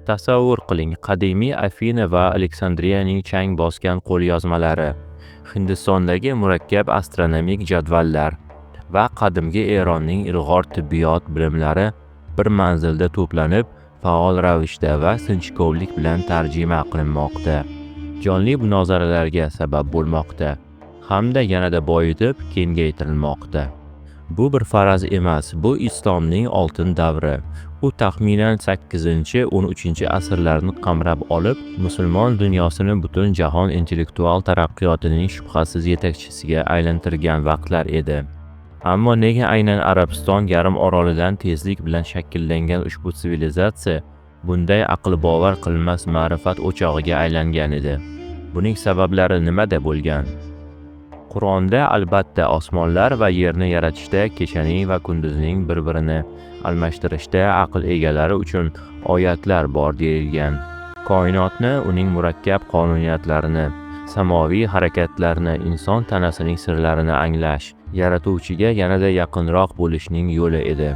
Tasavvur qiling, qadimiy Afina va Aleksandriyaning chang bosgan qo'lyozmalari, Hindistondagi murakkab astronomik jadvallar va qadimgi Eronning ilg'or tibbiyot bilimlari bir manzilda to'planib, faol ravishda va sinchkovlik bilan tarjima qilinmoqda, jonli munozaralarga sabab bo'lmoqda hamda yanada boyitib kengaytirilmoqda. Bu bir faraz emas, bu islomning oltin davri. U taxminan 8-13 asrlarni qamrab olib, musulmon dunyosini butun jahon intellektual taraqqiyotining shubhasiz yetakchisiga aylantirgan vaqtlar edi. Ammo nega aynan Arabiston yarim orolidan tezlik bilan shakllangan ushbu sivilizatsiya bunday aqlbovar qilmas ma'rifat o'chog'iga aylangan edi? Buning sabablari nimada bo'lgan? Qur'onda albatta osmonlar va yerni yaratishda, kechaning va kunduzning bir-birini almashtirishda aql egalari uchun oyatlar bor deyilgan. Koinotni, uning murakkab qonuniyatlarini, samoviy harakatlarni, inson tanasining sirlarini anglash Yaratuvchiga yanada yaqinroq bo'lishning yo'li edi.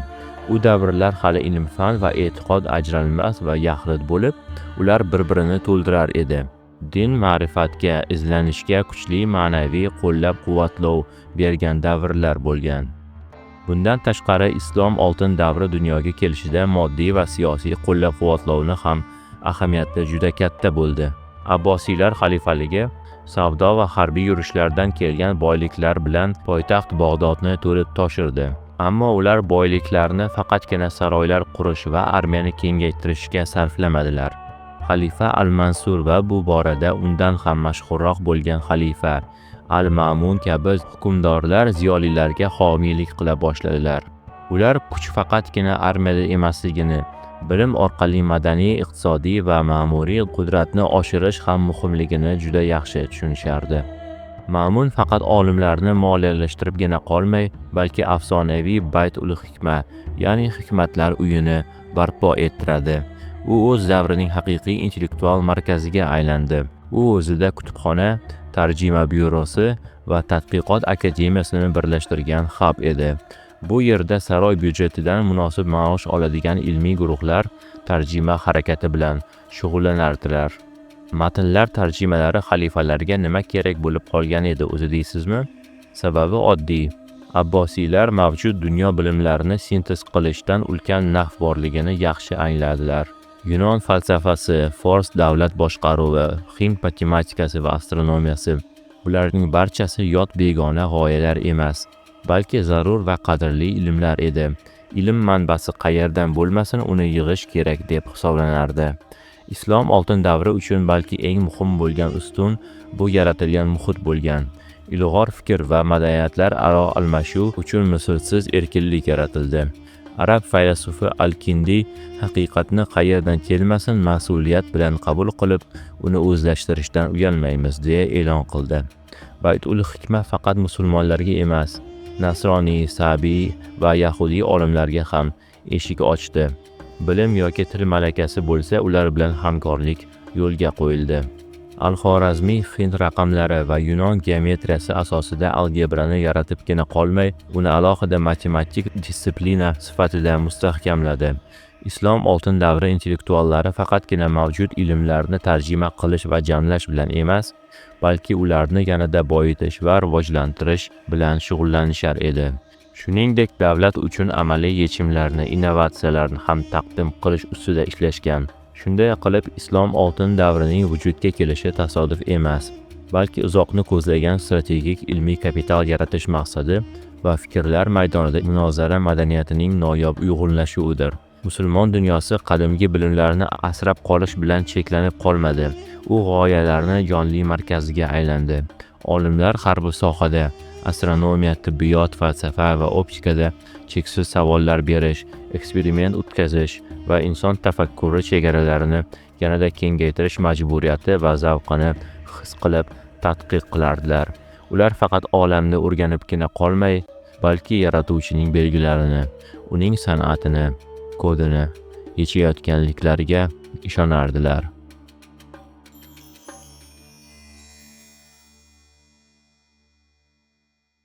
U davrlar hali ilm-fan va e'tiqod ajralmas va yaxlit bo'lib, ular bir-birini to'ldirar edi. Din ma'rifatga, izlanishga kuchli ma'naviy qo'llab-quvvatlov bergan davrlar bo'lgan. Bundan tashqari, islom oltin davri dunyoga kelishida moddiy va siyosiy qo'llab-quvvatlovni ham ahamiyati juda katta bo'ldi. Abbosiylar xalifaligi savdo va harbiy yurishlardan kelgan boyliklar bilan poytaxt Bag'dodni to'lib toshirdi. Ammo ular boyliklarni faqatgina saroylar qurish va armiyani kengaytirishga sarflamadilar. Xalifa Al-Mansur va bu borada undan ham mashhurroq bo'lgan xalifa Al-Ma'mun kabi hukmdorlar ziyolilarga homiylik qila boshladilar. Ular kuch faqatgina armiyada emasligini, bilim orqali madaniy, iqtisodiy va ma'muriy qudratni oshirish ham muhimligini juda yaxshi tushunishardi. Ma'mun faqat olimlarni moliyalashtiribgina qolmay, balki afsonaviy Bayt-ul-Hikma, ya'ni hikmatlar uyini barpo ettiradi. U o'z davrining haqiqiy intellektual markaziga aylandi. U o'zida kutubxona, tarjima byurosi va tadqiqot akademiyasini birlashtirgan xab edi. Bu yerda saroy byudjetidan munosib maosh oladigan ilmiy guruhlar tarjima harakati bilan shug'ullanardilar. Matnlar tarjimalari xalifalarga nima kerak bo'lib qolgan edi o'zi deysizmi? Sababi oddiy. Abbosiylar mavjud dunyo bilimlarini sintez qilishdan ulkan naf borligini yaxshi angladilar. Yunon falsafasi, fors davlat boshqaruvi, hind matematikasi va astronomiyasi bularning barchasi yot begona g'oyalar emas, balki zarur va qadrli ilmlar edi. Ilm manbasi qayerdan bo'lmasin, uni yig'ish kerak deb hisoblanardi. Islom oltin davri uchun balki eng muhim bo'lgan ustun bu yaratilgan muhit bo'lgan. Ilg'or fikr va madaniyatlar aro almashuv uchun mislsiz erkinlik yaratildi. Arab faylasufi Al-Kindi haqiqatni qayerdan kelmasin mas'uliyat bilan qabul qilib, uni o'zlashtirishdan uyalmaymiz deya e'lon qildi. Baytul Hikma faqat musulmonlarga emas, nasroniy, sabiy va yahudiy olimlarga ham eshik ochdi. Bilim yoki til malakasi bo'lsa, ular bilan hamkorlik yo'lga qo'yildi. Al-Xorazmiy hind raqamlari va yunon geometriyasi asosida algebrani yaratibgina qolmay, uni alohida matematik disiplina sifatida mustahkamladi. Islom oltin davri intellektuallari faqatgina mavjud ilmlarni tarjima qilish va jamlash bilan emas, balki ularni yanada boyitish va rivojlantirish bilan shug'ullanishar edi. Shuningdek, davlat uchun amaliy yechimlarni, innovatsiyalarni ham taqdim qilish ustida ishlashgan. Shunday qilib, islom oltin davrining vujudga kelishi tasodif emas, balki uzoqni ko'zlagan strategik ilmiy kapital yaratish maqsadi va fikrlar maydonida munozara madaniyatining noyob uyg'unlashuvidir. Musulmon dunyosi qadimgi bilimlarni asrab qolish bilan cheklanib qolmadi. U g'oyalarni jonli markaziga aylandi. Olimlar har bir sohada astronomiya, tibbiyot, falsafa va optikada cheksiz savollar berish, eksperiment o'tkazish va inson tafakkuri chegaralarini yanada kengaytirish majburiyati va zavqini his qilib tadqiq qilardilar. Ular faqat olamni o'rganibgina qolmay, balki yaratuvchining belgilarini, uning san'atini, kodini yechayotganliklariga ishonardilar.